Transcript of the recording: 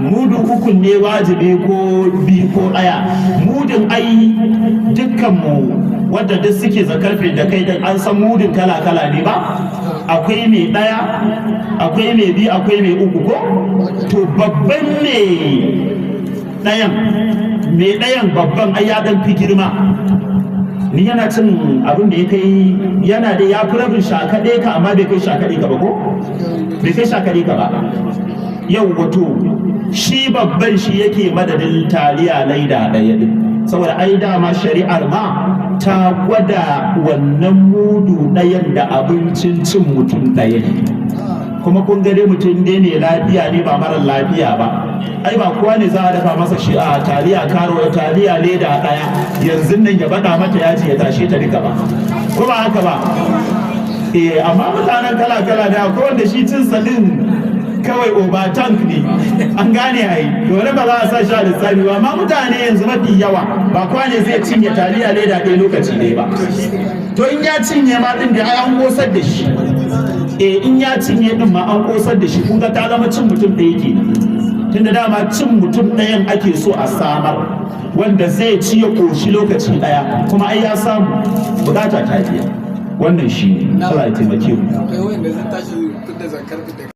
Mudu uku ne wajibi ko biyu ko ɗaya? Mudun ai dukkanmu wadda duk suke zakar da kai din, an san mudun kala kala ne ba? Akwai mai ɗaya, akwai mai biyu, akwai mai uku, ko? To, babban mai ɗayan, mai ɗayan babban ai ya ɗan fi girma. Ni yana cin abin da ya kai, yana da ya fi rabin shakaɗe ka, amma bai kai shakaɗe ka ba, ko bai kai shakaɗe ka ba. Yau wato shi babban shi yake madadin taliya laida ɗaya ɗin, saboda ai dama shari'ar ma ta gwada wannan mudu ɗayan da abincin cin mutum ɗaya ne. Kuma kun ga dai mutum dai ne lafiya ne, ba marar lafiya ba, ai ba kowa ne za a dafa masa shi a taliya karo taliya leda ɗaya yanzu nan ya baɗa mata yaji ya tashe ta duka ba, ko ba haka ba? Eh, amma mutanen kala kala ne. Akwai wanda shi cin sa din kawai over tank ne, an gane ai? Dole ba za a sa shi a lissafi ba. Amma mutane yanzu mafi yawa ba kowa ne zai cinye taliya leda ɗaya lokaci ne ba. To, in ya cinye ma din da ai an kosar da shi. Eh, in ya cinye din ma an kosar da shi. Kun ga ta zama cin mutum ɗaya kenan, tunda dama cin mutum ɗayan ake so a samar, wanda zai ci ya ƙoshi lokaci ɗaya, kuma ai ya samu, bukata ta biya. Wannan shi ne. Allah ya taimake mu. Akwai wanda zai tashi fidda zakar da